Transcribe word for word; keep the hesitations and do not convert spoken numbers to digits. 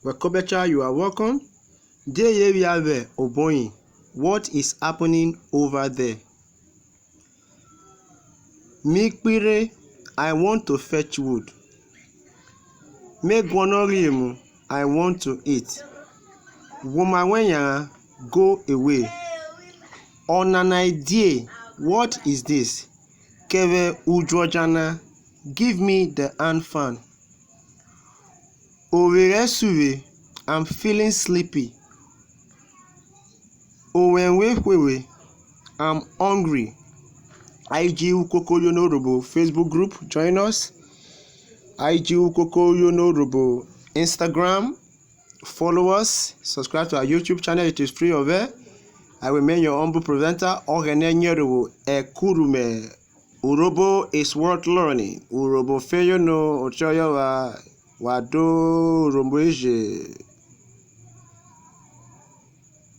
Welcome, child, you are welcome. Die yen phia vwẹ oboyin? What is happening over there? Mi kpirhe, I want to fetch wood. Me guọnọ riemu, I want to eat. Womarẹ wẹn yanran, go away. Ọnana e die? What is this? Kẹ vwẹ udju ọja na, give me the hand fan. Ovwerhẹ suvwe, I'm feeling sleepy. Owẹnvwe hwe we, I'm hungry. I ji ukoko yono Urhobo Facebook group, join us. I ji ukoko yono Urhobo Instagram, follow us, subscribe to our YouTube channel, it is free of air. I remain your humble presenter, Ọghẹnẹ Nyerhovwo Ẹkurume. Urhobo is worth learning. Urhobo fe yono, ọtiọyena wa do Urhobo eje.